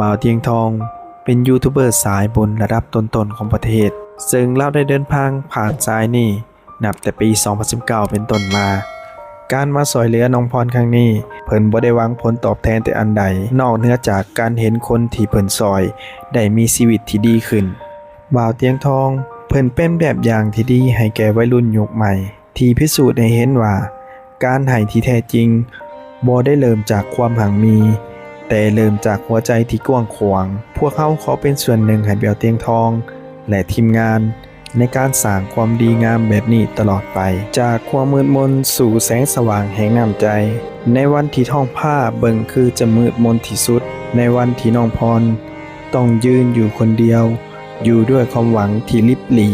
ບ່າວຕຽງທອງເປັນຢູທູບເບີສາຍບຸນລະດັບຕົ້ນໆຂອງປະເທດ, ເຊິ່ງລາວໄດ້ເດີນທາງຜ່ານສາຍນີ້ນັບແຕ່ປີສອງພັນສິບເກົ້າເປັນຕົ້ນມາ. ການມາຊ່ວຍເຫຼືອນ້ອງພອນຄັ້ງນີ້, ເພິ່ນບໍ່ໄດ້ຫວັງຜົນຕອບແທນແຕ່ອັນໃດ, ນອກເໜືອຈາກການເຫັນຄົນທີ່ເພິ່ນຊ່ອຍໄດ້ມີຊີວິດທີ່ດີຂຶ້ນ. ບ່າວຕຽງທອງເພິ່ນເປັນແບບຢ່າງທີ່ດີໃຫ້ແກ່ໄວລຸ້ນຍຸກໃໝ່ ທີ່ພິສູດໃຫ້ເຫັນວ່າ ການໃຫ້ທີ່ແທ້ຈິງບໍ່ໄດ້ເລີ່ມຈາກຄວາມຮັ່ງມີ, ແຕ່ເລີ່ມຈາກຫົວໃຈທີ່ກວ້າງຂວາງ. ພວກເຮົາຂໍເປັນສ່ວນໜຶ່ງໃຫ້ບ່າວຕຽງທອງ ແລະ ທີມງານ ໃນການສ້າງຄວາມດີງາມແບບນີ້ຕະຫຼອດໄປ. ຈາກຄວາມມືດມົນສູ່ແສງສະຫວ່າງແຫ່ງນ້ຳໃຈ, ໃນວັນທີ່ທ້ອງຟ້າເບິ່ງຄືຈະມືດມົນທີ່ສຸດ, ໃນວັນທີ່ນ້ອງພອນຕ້ອງຢືນຢູ່ຄົນດຽວ, ຢູ່ດ້ວຍຄວາມຫວັງທີ່ລິບຫຼີ່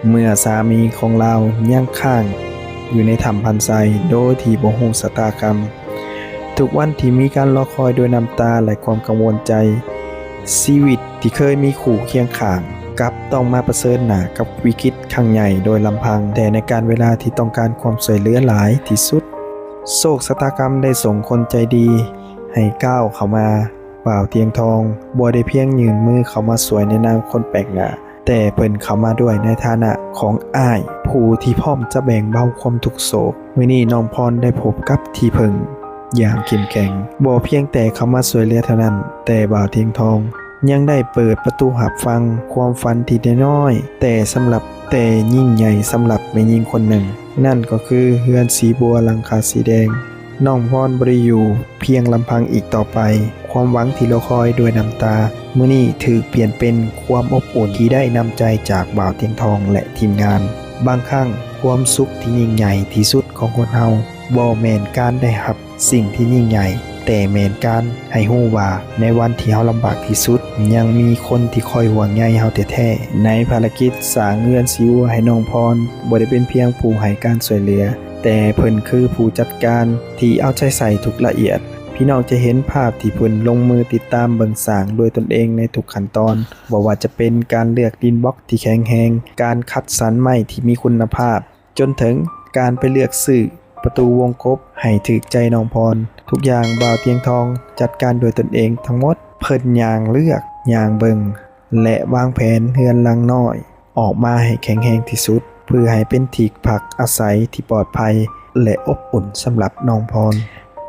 ເມື່ອສາມີຂອງລາວຍັງຄ້າງຢູ່ໃນຖ້ຳພັນໄຊໂດຍທີ່ບໍ່ຮູ້ຊະຕາກຳ. ທຸກວັນທີ່ມີການລໍຄອຍດ້ວຍນ້ຳຕາ ແລະ ຄວາມກັງວົນໃຈ, ຊີວິດທີ່ເຄີຍມີຄູ່ຄຽງຂ້າງ ກັບຕ້ອງມາປະເຊີນໜ້າກັບວິກິດຄັ້ງໃຫຍ່ໂດຍລຳພັງ. ແຕ່ໃນການເວລາທີ່ຕ້ອງການຄວາມຊ່ວຍເຫຼືອຫຼາຍທີ່ສຸດ, ໂຊກຊະຕາກຳໄດ້ສົ່ງຄົນໃຈດີໃຫ້ກ້າວເຂົ້າມາ. ບ່າວຕຽງທອງບໍ່ໄດ້ພຽງຍື່ນມືເຂົ້າມາຊ່ວຍໃນນາມຄົນແປກໜ້າ, ແຕ່ເພິ່ນເຂົ້າມາດ້ວຍໃນຖານະຂອງອ້າຍຜູ້ທີ່ພ້ອມຈະແບ່ງເບົາຄວາມທຸກໂສກ. ມື້ນີ້ນ້ອງພອນໄດ້ພົບກັບທີ່ເພິ່ງຢ່າງເຂັ້ມແຂງ, ບໍ່ພຽງແຕ່ເຂົ້າມາຊ່ວຍເຫຼືອເທົ່ານັ້ນ, ແຕ່ບ່າວຕຽງທອງຍັງໄດ້ເປີດປະຕູຮັບຟັງຄວາມຝັນທີ່ນ້ອຍໆ ແຕ່ສຳລັບ ແຕ່ຍິ່ງໃຫຍ່ສຳລັບແມ່ຍິງຄົນໜຶ່ງ, ນັ້ນກໍຄືເຮືອນສີບົວຫຼັງຄາສີແດງ. ນ້ອງພອນບໍ່ໄດ້ຢູ່ພຽງລຳພັງອີກຕໍ່ໄປ. ຄວາມຫວັງທີ່ລໍຄອຍດ້ວຍນ້ຳຕາ ມື້ນີ້ຖືກປ່ຽນເປັນຄວາມອົບອຸ່ນທີ່ໄດ້ນ້ຳໃຈຈາກບ່າວຕຽງທອງ ແລະ ທີມງານ. ບາງຄັ້ງ, ຄວາມສຸກທີ່ຍິ່ງໃຫຍ່ທີ່ສຸດຂອງຄົນເຮົາ ບໍ່ແມ່ນການໄດ້ຮັບ ສິ່ງທີ່ຍິ່ງໃຫຍ່, ແຕ່ແມ່ນການໃຫ້ຮູ້ວ່າໃນວັນທີ່ເຮົາລຳບາກທີ່ສຸດ, ຍັງມີຄົນທີ່ຄອຍຫ່ວງໃຍເຮົາແທ້ໆ. ໃນພາລະກິດສ້າງເຮືອນສີບົວໃຫ້ນ້ອງພອນ, ບໍ່ໄດ້ເປັນພຽງຜູ້ໃຫ້ການຊ່ວຍເຫຼືອ, ແຕ່ເພິ່ນຄືຜູ້ຈັດການທີ່ເອົາໃຈໃສ່ທຸກລະອຽດ. ພີ່ນ້ອງຈະເຫັນພາບທີ່ເພິ່ນລົງມືຕິດຕາມເບິ່ງສ້າງດ້ວຍຕົນເອງໃນທຸກຂັ້ນຕອນ, ບໍ່ວ່າຈະເປັນການເລືອກດິນບລັອກທີ່ແຂງແຮງ, ການຄັດສັນໄມ້ທີ່ມີຄຸນນະພາບ, ຈົນເຖິງການໄປເລືອກຊື້ປະຕູວົງກົບໃຫ້ຖືກໃຈນ້ອງພອນ. ທຸກຢ່າງບ່າວຕຽງທອງຈັດການດ້ວຍຕົນເອງທັງໝົດ. ເພິ່ນຍ່າງເລືອກ, ຍ່າງເບິ່ງ ແລະ ວາງແຜນເຮືອນຫຼັງນ້ອຍອອກມາໃຫ້ແຂງແຮງທີ່ສຸດ, ເພື່ອໃຫ້ເປັນທີ່ພັກອາໄສທີ່ປອດໄພ ແລະ ອົບອຸ່ນສຳລັບນ້ອງພອນ.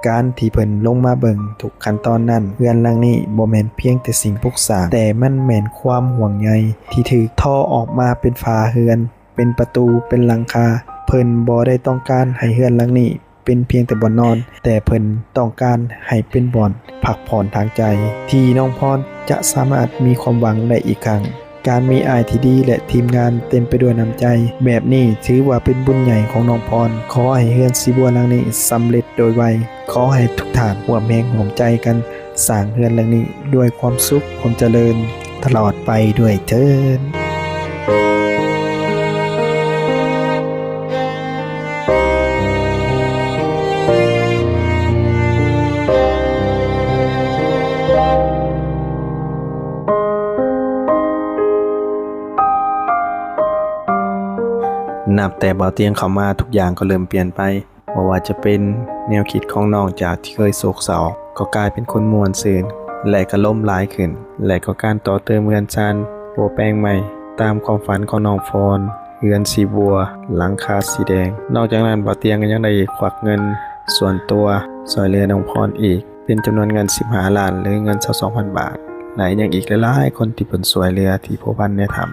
ການທີ່ເພິ່ນລົງມາເບິ່ງທຸກຂັ້ນຕອນນັ້ນ, ເຮືອນຫຼັງນີ້ບໍ່ແມ່ນພຽງແຕ່ສິ່ງປຸກສ້າງ, ແຕ່ມັນແມ່ນຄວາມຫ່ວງໃຍທີ່ຖືກທໍອອກມາເປັນຝາເຮືອນ. ເປັນປະຕູ, ເປັນຫຼັງຄາ. ເພິ່ນບໍ່ໄດ້ຕ້ອງການໃຫ້ເຮືອນຫຼັງນີ້ເປັນພຽງແຕ່ບ່ອນນອນ, ແຕ່ເພິ່ນຕ້ອງການໃຫ້ເປັນບ່ອນພັກຜ່ອນທາງໃຈ ທີ່ນ້ອງພອນຈະສາມາດມີຄວາມຫວັງໄດ້ອີກຄັ້ງ. ການມີອ້າຍທີ່ດີ ແລະ ທີມງານເຕັມໄປດ້ວຍນ້ຳໃຈແບບນີ້ ຖືວ່າເປັນບຸນໃຫຍ່ຂອງນ້ອງພອນ. ຂໍໃຫ້ເຮືອນສີບົວຫຼັງນີ້ສຳເລັດໂດຍໄວ. ຂໍໃຫ້ທຸກທ່ານຮ່ວມແຮງຮ່ວມໃຈກັນ ສ້າງເຮືອນຫຼັງນີ້ດ້ວຍຄວາມສຸກ, ຄວາມຈະເລີນຕະຫຼອດໄປດ້ວຍເທີ້ນ. ນັບແຕ່ບ່າວຕຽງເຂົ້າມາ, ທຸກຢ່າງກໍເລີ່ມປ່ຽນໄປ. ບໍ່ວ່າຈະເປັນແນວຄິດຂອງນ້ອງຈາກທີ່ເຄີຍໂສກເສົ້າ ກໍກາຍເປັນຄົນມ່ວນຊື່ນ ແລະ ກະລົມຫຼາຍຂຶ້ນ ແລະ ກໍການຕໍ່ເຕີມເຮືອນຊານ ປົວແປງໃໝ່ຕາມຄວາມຝັນຂອງນ້ອງພອນ, ເຮືອນສີບົວ ຫຼັງຄາສີແດງ. ນອກຈາກນັ້ນ ບ່າວຕຽງກໍຍັງໄດ້ຄວັກເງິນສ່ວນຕົວຊ່ວຍເຫຼືອນ້ອງພອນອີກ ເປັນຈຳນວນເງິນສິບຫ້າລ້ານ ຫຼື ເງິນຊາວສອງພັນບາດ ແລະ ຍັງອີກຫຼາຍໆຄົນທີ່ເພິ່ນຊ່ວຍເຫຼືອທີ່ພົວພັນໃນຖ້ຳ.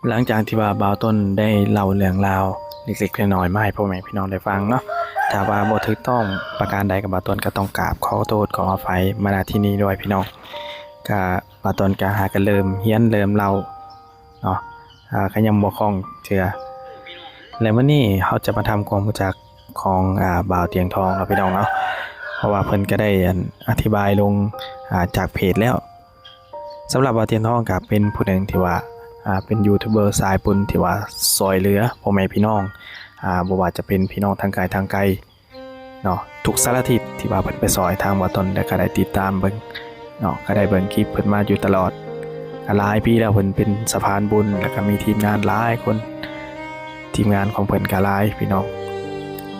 ຫຼັງຈາກທີ່ວ່າບ່າວຕົ້ນໄດ້ເລົ່າເລື່ອງລາວເລັກໆນ້ອຍໆມາໃຫ້ພໍ່ແມ່ພີ່ນ້ອງໄດ້ຟັງເນາະ, ຖ້າວ່າບໍ່ຖືກຕ້ອງປະການໃດກັບບ່າວຕົ້ນ ກໍຕ້ອງກາບຂໍໂທດຂໍອະໄພມາ ນະ ທີ່ນີ້ດ້ວຍພີ່ນ້ອງ. ກະບ່າວຕົ້ນກະຫາກະເລີ່ມຮຽນເລີ່ມເລົ່າເນາະ, ອາ ກະຍັງບໍ່ຄ່ອງເທື່ອ. ແລະ ມື້ນີ້ເຮົາຈະມາທຳຄວາມຮູ້ຈັກ ຂອງ ອາ ບ່າວຕຽງທອງເນາະ ພີ່ນ້ອງເນາະ ເພາະວ່າເພິ່ນກໍໄດ້ ອັນ ອະທິບາຍລົງ ອາ ຈາກເພຈແລ້ວ. ສຳລັບບ່າວຕຽງທອງກໍເປັນຜູ້ໜຶ່ງທີ່ວ່າ ອາ ເປັນຢູທູບເບີສາຍບຸນທີ່ວ່າຊ່ອຍເຫຼືອພໍ່ແມ່ພີ່ນ້ອງ ອາ ບໍ່ວ່າຈະເປັນພີ່ນ້ອງທາງໄກທາງໄກເນາະ ທຸກສາລະທິດທີ່ວ່າເພິ່ນໄປຊ່ອຍ ທາງບ່າວຕົ້ນກໍໄດ້ຕິດຕາມເບິ່ງເນາະ ກໍໄດ້ເບິ່ງຄລິບເພິ່ນມາຢູ່ຕະຫຼອດ ກໍຫຼາຍປີແລ້ວ ເພິ່ນເປັນສະພານບຸນ ແລ້ວກໍມີທີມງານຫຼາຍຄົນ ທີມງານຂອງເພິ່ນກໍຫຼາຍພີ່ນ້ອງ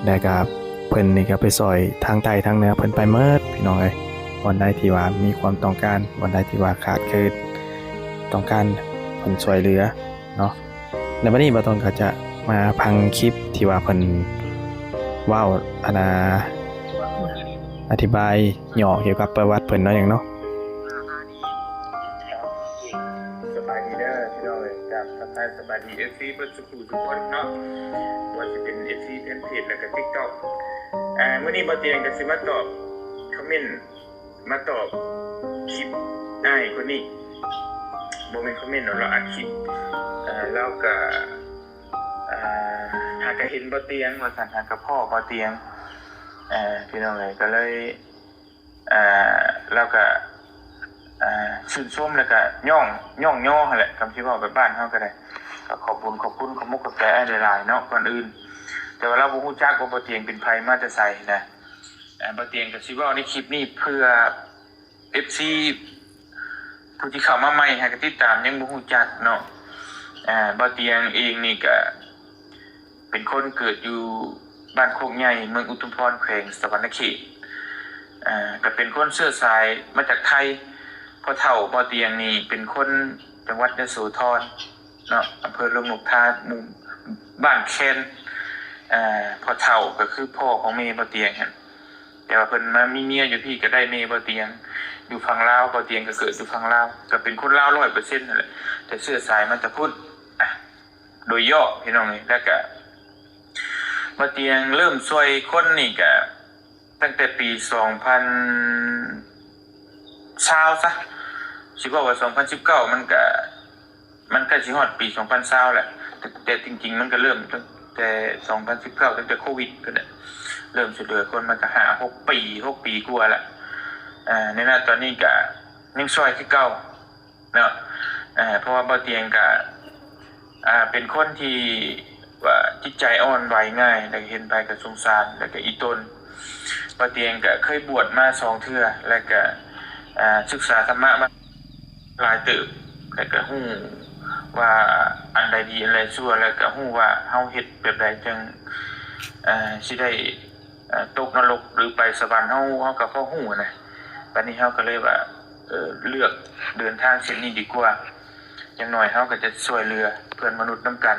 ແລ້ວກໍເພິ່ນນີ້ກໍໄປຊ່ອຍທາງໃຕ້ທາງເໜືອ ເພິ່ນໄປໝົດພີ່ນ້ອງເອີຍ ບ່ອນໃດທີ່ວ່າມີຄວາມຕ້ອງການ ບ່ອນໃດທີ່ວ່າຂາດເຂີນ ຕ້ອງການເພິ່ນຊ່ວຍເຫຼືອເນາະ. ແລ້ວບັດນີ້ບ່າວຕົ້ນກໍຈະມາຟັງຄລິບທີ່ວ່າເພິ່ນເວົ້າ ອັນນ່າ ອະທິບາຍຫຍໍ້ກ່ຽວກັບປະຫວັດເພິ່ນໜ້ອຍໜຶ່ງເນາະ. ສະບາຍດີເດີພີ່ນ້ອງເອີຍ ກັບທັກທາຍສະບາຍດີເອັຟຊີເບິດ ທຸກໆຄົນເນາະ ບໍ່ວ່າຊິເປັນເອັຟຊີແຟນເພຈ ແລ້ວກໍຕິກຕັອກ ອາ ມື້ນີ້ບ່າວຕຽງກໍຊິມາຕອບຄອມເມັນ ມາຕອບຄລິບອ້າຍຄົນນີ້ ບໍ່ແມ່ນຄອມເມັນດອກ ລາວອັດຄລິບ ເອີ ລາວກໍ ເອີ ຫາກະເຫັນບ່າວຕຽງວ່າຊັ້ນ ຫາກະພໍ້ບ່າວຕຽງ ເອີ ພີ່ນ້ອງເອີຍ ກໍເລີຍ ເອີ ລາວກະ ເອີ ຊື່ນຊົມ ແລ້ວກະຍ້ອງ ຍ້ອງຍໍຫັ້ນແຫຼະ ຄຳຊິເວົ້າແບບບ້ານເຮົາກໍໄດ້ ກໍຂອບບຸນຂອບຄຸນ ຂອບມຸກຂອບໃຈອ້າຍຫຼາຍໆເນາະ ກ່ອນອື່ນ ແຕ່ວ່າລາວບໍ່ຮູ້ຈັກວ່າບ່າວຕຽງເປັນໃຜ ມາແຕ່ໃສນະ ເອີ ບ່າວຕຽງກໍຊິເວົ້າໃນຄລິບນີ້ເພື່ອ ເອັຟຊີ ຜູ້ທີ່ເຂົ້າມາໃໝ່ຫາກະຕິດຕາມຍັງບໍ່ຮູ້ຈັກເນາະ ເອີ ບ່າວຕຽງເອງນີ້ກະ ເປັນຄົນເກີດຢູ່ບ້ານໂຄກໃຫຍ່ ເມືອງອຸທຸມພອນ ແຂວງສະຫວັນນະເຂດ ເອີ ກໍເປັນຄົນເຊື້ອສາຍມາຈາກໄທ ພໍ່ເຖົ້າບ່າວຕຽງນີ້ເປັນຄົນຈັງຫວັດຍະໂສທອນເນາະ ອຳເພີຫຼວງນົກທາ ໝູ່ບ້ານແຄນ ເອີ ພໍ່ເຖົ້າກໍຄືພໍ່ຂອງແມ່ບ່າວຕຽງຫັ້ນ ແຕ່ວ່າເພິ່ນມາມີເມຍຢູ່ພີ້ ກໍໄດ້ແມ່ບ່າວຕຽງຢູ່ຝັ່ງລາວ ບ່າວຕຽງກໍເກີດຢູ່ຝັ່ງລາວ ກໍເປັນຄົນລາວຮ້ອຍເປີເຊັນຫັ້ນແຫຼະ ແຕ່ເຊື້ອສາຍມາແຕ່ພຸ້ນ ອະ ໂດຍຫຍໍ້ພີ່ນ້ອງເອີຍ ແລ້ວກະບ່າວຕຽງເລີ່ມຊ່ວຍຄົນນີ້ກະຕັ້ງແຕ່ປີສອງພັນຊາວຊະ ຊິເວົ້າວ່າສອງພັນສິບເກົ້າມັນກະ ມັນໃກ້ຊິຮອດປີສອງພັນຊາວແລ້ວ ແຕ່ ແຕ່ຈິງໆມັນກະເລີ່ມຕັ້ງແຕ່ສອງພັນສິບເກົ້າ ຕັ້ງແຕ່ໂຄວິດພຸ້ນແຫຼະ ເລີ່ມຊ່ວຍເຫຼືອຄົນມາກະຫ້າຫົກປີ ຫົກປີກວ່າລະ ອາ ໃນນະຕອນນີ້ກະຍັງຊ່ອຍຄືເກົ່າ ເນາະ ເອີ ເພາະວ່າບ່າວຕຽງກະ ອ່າ ເປັນຄົນທີ່ວ່າຈິດໃຈອ່ອນໄຫວງ່າຍ ແລ້ວເຫັນໃຜກໍສົງສານ ແລ້ວກໍອີ່ຕົນ. ບ່າວຕຽງກະເຄີຍບວດມາສອງເທື່ອ ແລ້ວກະ ອ່າ ສຶກສາທຳມະມາຫຼາຍເຕີບ ແລ້ວກະຮູ້ວ່າອັນໃດດີ ອັນໃດຊົ່ວ ແລ້ວກະຮູ້ວ່າເຮົາເຮັດແບບໃດຈຶ່ງ ເອີ ຊິໄດ້ ເອີ ຕົກນະລົກ ຫຼື ໄປສະຫວັນ ເຮົາ ເຮົາກໍພໍຮູ້ນະ. ບາດນີ້ເຮົາກໍເລີຍວ່າ ເອີ ເລືອກເດີນທາງເສັ້ນນີ້ດີກວ່າ ຢ່າງໜ້ອຍເຮົາກໍຈະຊ່ວຍເຫຼືອເພື່ອນມະນຸດນຳກັນ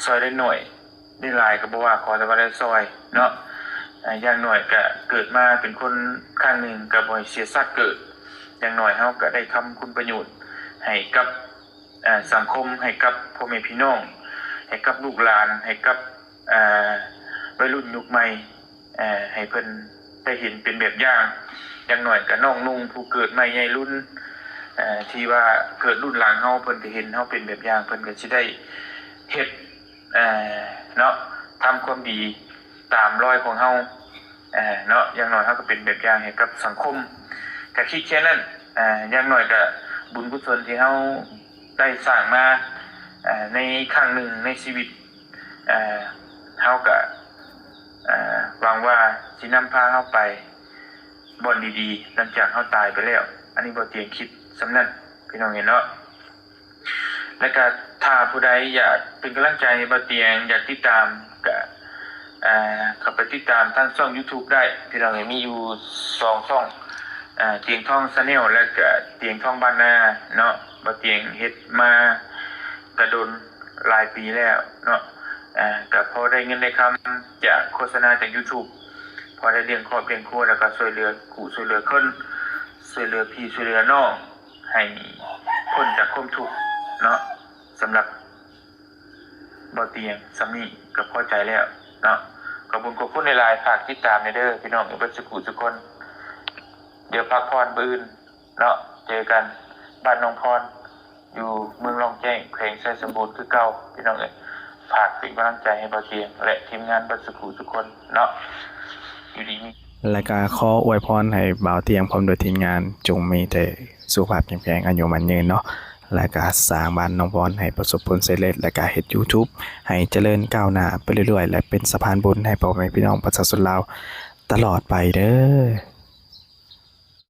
ຊ່ອຍໄດ້ໜ້ອຍໄດ້ຫຼາຍກໍບໍ່ວ່າ ຂໍແຕ່ວ່າໄດ້ຊ່ອຍເນາະ. ເອີ ຢ່າງໜ້ອຍກໍເກີດມາເປັນຄົນຄັ້ງໜຶ່ງ ກໍບໍ່ໃຫ້ເສຍຊາດເກີດ ຢ່າງໜ້ອຍເຮົາກໍໄດ້ທຳຄຸນປະໂຫຍດໃຫ້ກັບ ເອີ ສັງຄົມ ໃຫ້ກັບພໍ່ແມ່ພີ່ນ້ອງ ໃຫ້ກັບລູກຫຼານ ໃຫ້ກັບ ເອີ ໄວລຸ້ນຍຸກໃໝ່ ເອີ ໃຫ້ເພິ່ນໄດ້ເຫັນເປັນແບບຢ່າງ. ຢ່າງໜ້ອຍກໍນ້ອງນຸ່ງຜູ້ເກີດໃໝ່ໃຫຍ່ລຸນ ເອີ ທີ່ວ່າເກີດລຸ້ນຫຼັງເຮົາ ເພິ່ນກໍເຫັນເຮົາເປັນແບບຢ່າງ ເພິ່ນກໍຊິໄດ້ເຮັດ ເອີ ເນາະ ທຳຄວາມດີຕາມລອຍຂອງເຮົາ ເອີ ເນາະ. ຢ່າງໜ້ອຍເຮົາກໍເປັນແບບຢ່າງໃຫ້ກັບສັງຄົມ ກໍຄິດແຄ່ນັ້ນ. ເອີ ຢ່າງໜ້ອຍກໍບຸນກຸສົນທີ່ເຮົາໄດ້ສ້າງມາ ເອີ ໃນຄັ້ງໜຶ່ງໃນຊີວິດ ເອີ ເຮົາກະ ເອີ ຫວັງວ່າຊິນຳພາເຮົາໄປບ່ອນດີໆ ຫຼັງຈາກເຮົາຕາຍໄປແລ້ວ. ອັນນີ້ບ່າວຕຽງຄິດສ່ຳນັ້ນ ພີ່ນ້ອງເອີຍເນາະ. ແລ້ວກະຖ້າຜູ້ໃດຢາກເປັນກຳລັງໃຈໃຫ້ບ່າວຕຽງ ຢາກຕິດຕາມ ກະ ເອີ ເຂົ້າໄປຕິດຕາມທາງຊ່ອງຢູທູບໄດ້ ພີ່ນ້ອງເອີຍ. ມີຢູ່ສອງຊ່ອງ ເອີ ຕຽງທອງແຊນແນວ ແລ້ວກະຕຽງທອງບ້ານນາເນາະ. ບ່າວຕຽງເຮັດມາກະດົນ ຫຼາຍປີແລ້ວເນາະ ເອີ ກໍພໍໄດ້ເງິນໄດ້ຄຳຈາກໂຄສະນາຈາກຢູທູບ ພໍໄດ້ລ້ຽງຄອບລ້ຽງຄົວ ແລ້ວກໍຊ່ວຍເຫຼືອຄູ່ຊ່ວຍເຫຼືອຄົນ ຊ່ວຍເຫຼືອພີ່ຊ່ວຍເຫຼືອນ້ອງ ໃຫ້ພົ້ນຈາກຄວາມທຸກເນາະ. ສຳລັບບ່າວຕຽງສ່ຳນີ້ກໍພໍໃຈແລ້ວເນາະ. ຂອບຄຸນຂອບຄຸນຫຼາຍໆ ຝາກຕິດຕາມແດ່ເດີພີ່ນ້ອງເບິດສູ່ຜູ້ສູ່ຄົນ. ດຽວພັກຜ່ອນມື້ອື່ນ ເນາະ ເຈີກັນບ້ານໜອງພອນ ຢູ່ເມືອງລ່ອງແຈ້ງ ແຂວງໄຊສົມບູນຄືເກົ່າ ພີ່ນ້ອງເອີຍ. ຝາກເປັນກຳລັງໃຈໃຫ້ບ່າວຕຽງ ແລະ ທີມງານເບິດສູ່ຜູ້ສູ່ຄົນເນາະ ຢູ່ດີມີ ແລະກະຂໍອວຍພອນໃຫ້ບ່າວຕຽງພ້ອມດ້ວຍທີມງານ ຈົ່ງມີແຕ່ສຸຂະພາບເຂັ້ມແຂງ ອາຍຸໝັ້ນຍືນເນາະ ແລະກະສ້າງບ້ານນ້ອງບອນໃຫ້ປະສົບຜົນສຳເລັດ ແລະກະເຮັດ YouTube ໃຫ້ຈະເລີນກ້າວໜ້າໄປເລື້ອຍໆ ແລະເປັນສະພານບຸນໃຫ້ພໍ່ແມ່ພີ່ນ້ອງປະຊາຊົນລາວຕະຫຼອດໄປເດີ້.